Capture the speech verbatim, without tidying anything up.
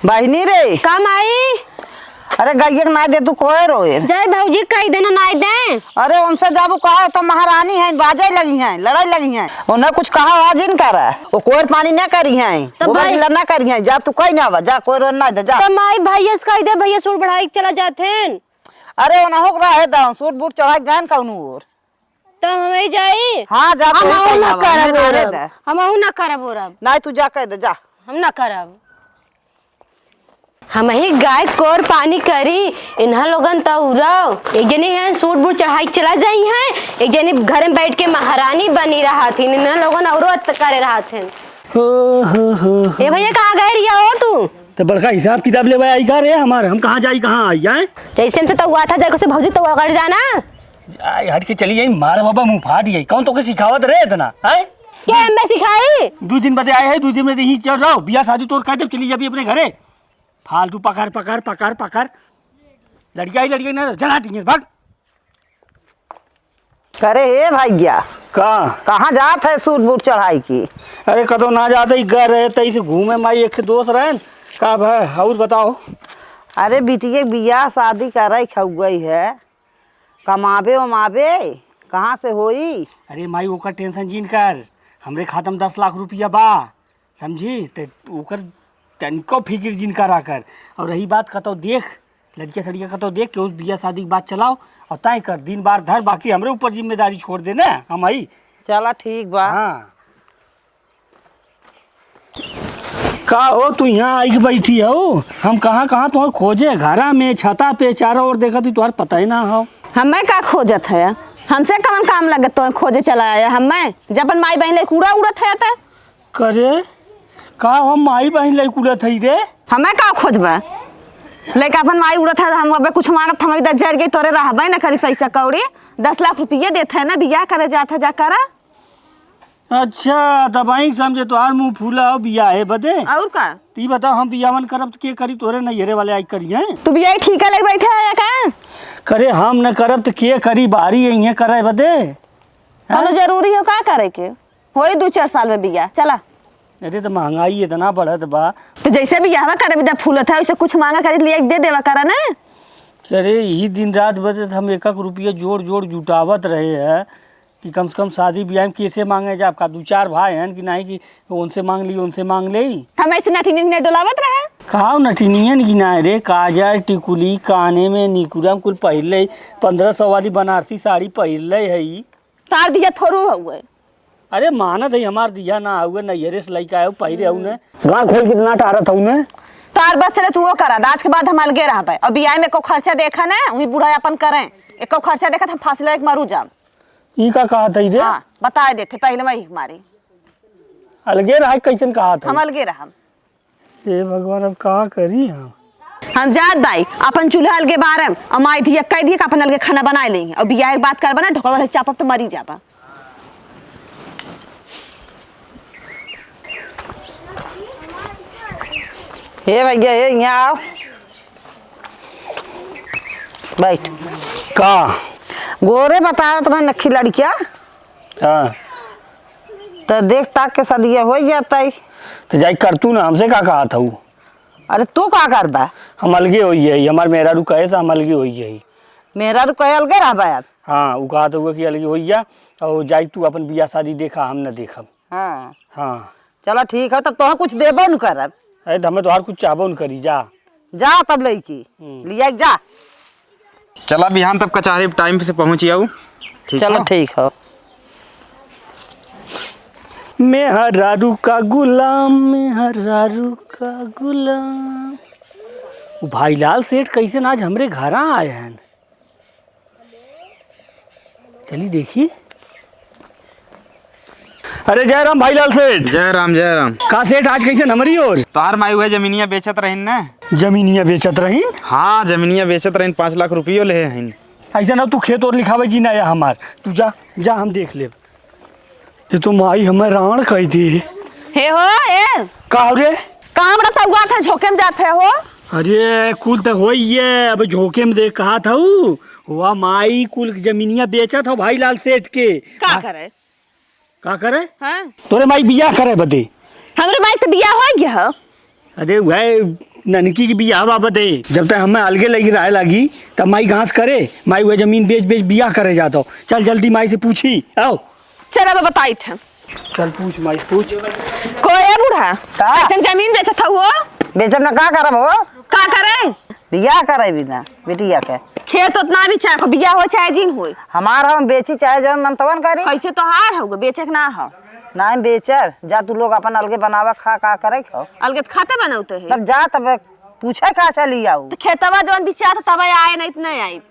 बहिनी रे। का माई? अरे गइया के नाई दे तू कोयर ओयर। जय भौजी कहि देना नाई दे। अरे उनसे जाबू कहा तो महारानी हैं, बाजे लगी हैं, लड़ाई लगी हैं। उन्हें कुछ कहा हुआ जिन कर, वो कोयर पानी ना करी हैं, तो वो भाई बगीला ना करी हैं। जा तू कहीं ना आवा, जा कोयर ओयर नाई दे, जा। तो माई भैया से कहि दे, भैया सूट बढ़ाई के चला जाते हैं। अरे उन्हें हो रहा है दाम, सूट बूट चढ़ाई गए कौन ओर। तो हम ही जाई। हाँ, जा, हम तू अहू कहीं ना ना आवा, करब हमें ना रे ओरब। दे। हम अहू ना करब ओरब। नाई, तू जा कह दे, जा। हम ना करब। हम ही गाय कोर पानी करी, इन्हा लोगन त उराव। एक जनी है सूट बूट चढ़ाई के चला जाई हैं, एक जनी घर में बैठ के महारानी बनी रहत हिन, इन्हा लोगन औरो अत करे रहत हिन। हो, हो, हो, हो। ए भैया, कहाँ गए रिया हो तू? तो बड़का हिसाब किताब लेवे आई का रे हमार, हम कहाँ जाई, कहाँ आई, आए? जैसे हमसे तउआ था, जैसे भौजी तउआ कर जाना। आई हट के चली जाई, मार बाबा मुंह फाट गई। कौन तोके सिखावत रहे इतना, हैं? के हमें सिखाई? दू दिन बदे आए हैं, दू दिन में यहीं चल रहो, बियाह शादी तोर कर दे, चली जाबी अपने घरे। फालतू पकड़, पकड़, पकड़, पकड़। लड़किया ही लड़किया ना, जला टिंगे, भाग। करे हे भैया। का? कहाँ जात है सूट बूट चढ़ाई की? अरे कतो ना जात ही, घर रहे तई से घूमे माई, एक दोस्त रहन। का भाई, और बताओ? अरे बिटिया के बियाह शादी करे खउगई है, कमाबे उमाबे कहाँ से होई? अरे माई, ओकर tension जिन कर, हमरे खाता में दस लाख रुपया बा, समझी? ते ओकर तनिको फिकिर जिन करा कर। और रही बात कतो देख, लड़किया सड़किया कतो देख के उस बियाह शादी की बात चलाओ और तय कर, दिन बार धर, बाकी हमरे ऊपर जिम्मेदारी छोड़ दे ना, हम आई। चला ठीक बा। हाँ। का हो, तू यहाँ आई के बैठी हो? हम कहाँ कहाँ तुम्हें खोजे, घरा में, छता पे, चारों ओर देखा, तू तुम्हार पता ही ना हो। हमें का खोजत है? हमसे कवन काम लगत तो खोजे चला आया हमें? जब अपन माई बहन ले कूड़ा उड़त है त। करे, का हम माई बहन ले कूड़ा थई रे? हमें का खोजबा? लेके अपन माई उड़त है, हम अबे कुछ मांगत, हमारी दस हजार के तोरे रहबे न करी पैसा कौड़ी। दस लाख रुपये देत है ना, बियाह करे जात है, जा करा। अच्छा, तब आई समझे तोहार मुंह फूला हो बियाहे बदे। और का? ती बताओ, हम बियाहवन करब त के करी, तोरे नैहरे वाले आई करी हैं? तू बियाह ठीक है, लग बैठे है या का? करे हम न करब त के करी, बारी यहीं करे बदे। कोनो हैं? जरूरी हो का करे के? होई दू चार साल में बियाह, चला। अरे त महंगाई इतना बढ़त बा। तो जैसे बियाहवा करे बिदा फूलत है, वैसे कुछ मांगा करे, लिया के दे देवा करा ना। अरे यही दिन रात बदे त हम एक एक रुपया जोड़ जोड़ जुटावत रहे हैं। कि कम से कम शादी बियाह में कैसे मांगे जा, आपका दू चार भाई हैं कि नहीं कि उनसे मांग ली, उनसे मांग ले। हम ऐसे नठिनियन नहीं डोलावत रहे। कहाँ नठिनियन की ना रे, काजर, टिकुली, काने में निकुरम कुल पहिर ले, पन्द्रह सौ वाली बनारसी साड़ी पहिर ले है। तार दिया थोरू हुए। अरे मानत है हमार दिया ना हुए, नैहरे से लइका आयो पहिरे हूँ ने। गाँव खोल के ना टारत हूँ ने। तार बस चले तू वो करा, आज के बाद हम अलगे रहबे। और बियाह में एको खर्चा देखा ना, वही बूढ़ा अपन करें। एको खर्चा देखा त हम फांसी लगा के मरू जाब। ई का कहत हई रे? हाँ, बताए देते, पहिले वही मारी। अलगे रहे कैसन कहत हई? हम अलगे रहब। हे भगवान, अब का करी हम? हम जात बाई, अपन चूल्हा अलगे बारम, और माई धिया कह दिए कि अपन अलगे खाना बनाए लेंगे, और बियाह के बात करबा ना, ढोकड़ा वाले चापब तो मरी जाबा। हे भैया, हे यहाँ आओ। बैठ। का? गोरे बतावत रहे नखी लड़किया। हाँ। त देख ताक के सदिया होइ जाता ही। त जाई कर तू ना, हमसे का कहत हऊ? अरे तू का करबा? हम अलगे होई है, हमार मेहरारू कहे से हम अलगे होई है। मेहरारू कहे अलगे रहबा अब? हाँ, उ कहत हुआ कि अलगे होई जा, और जाई तू अपन बियाह शादी देखा, हम न देखब। हाँ। हाँ। चला ठीक है, तब तोह कुछ देबो न करब। अरे, त हमें तोहार कुछ चाहबो न करी, जा। जा तब लइकी, हम्म। लिया के जा। चला, बिहान तब कचहरी टाइम से पहुँच जाऊ। ठीक चलो, है? ठीक हो। मेहरारू का गुलाम, मेहरारू का गुलाम। उ भाई लाल सेठ कैसन आज हमरे घरा आए हैं? चली देखी। अरे जय राम भाई लाल सेठ। जय राम, जय राम। का सेठ आज कैसे हमरी ओर? तोहार माई उहे जमीनिया बेचत रहिन ना। जमीनिया बेचत रहिन? हाँ, जमीनिया बेचत रहिन, पाँच लाख रुपयो लेहे हइन। ऐसे ना तू खेत ओर लिखावे जी ना या हमार, तू जा, जा हम देख लेब। ये तो माई हमें रावण कह दी। हे हो, ए। का हो रे? काम रहता हुआ था, झोंके में जाते हो। अरे, कुल तक होई ये, अब झोंके में देख कहा था ऊ। हुआ माई कुल जमीनिया बेचा था भाई लाल सेठ के। का आ, करे? का करे? हाँ। तोरे माई बियाह करे बदे। हमरे माई तो बियाह हो गया हो। अरे, वह ननकी की बियाह बाबत है, जब तक हमें अलगे लगी रहे लागी, तब माई घास करे, माई वह जमीन बेच बेच बियाह करे जात हो। चल जल्दी माई से पूछी, आओ। चल अब बताई थे। चल पूछ माई, पूछ। को है बूढ़ा? का? कैसन जमीन बेचत हो? बेचब ना, का करब हो? का करे? बियाह करे बिना बिटिया के। खेत उतना भी चाहे, बियाह हो चाहे जिन होई। हमार हम बेची चाहे जौन मन तवन करी। कैसे तोहार हो, बेचे के ना हो? नाहीं बेचब, जा तू लोग अपन अलगे बनावा, खा का करे खाओ। अलगे त खाते बनौते है। तब जा, तब पूछे का चली आऊ। तो खेतवा जौन बिचात तब आए, नहीं त नहीं आई।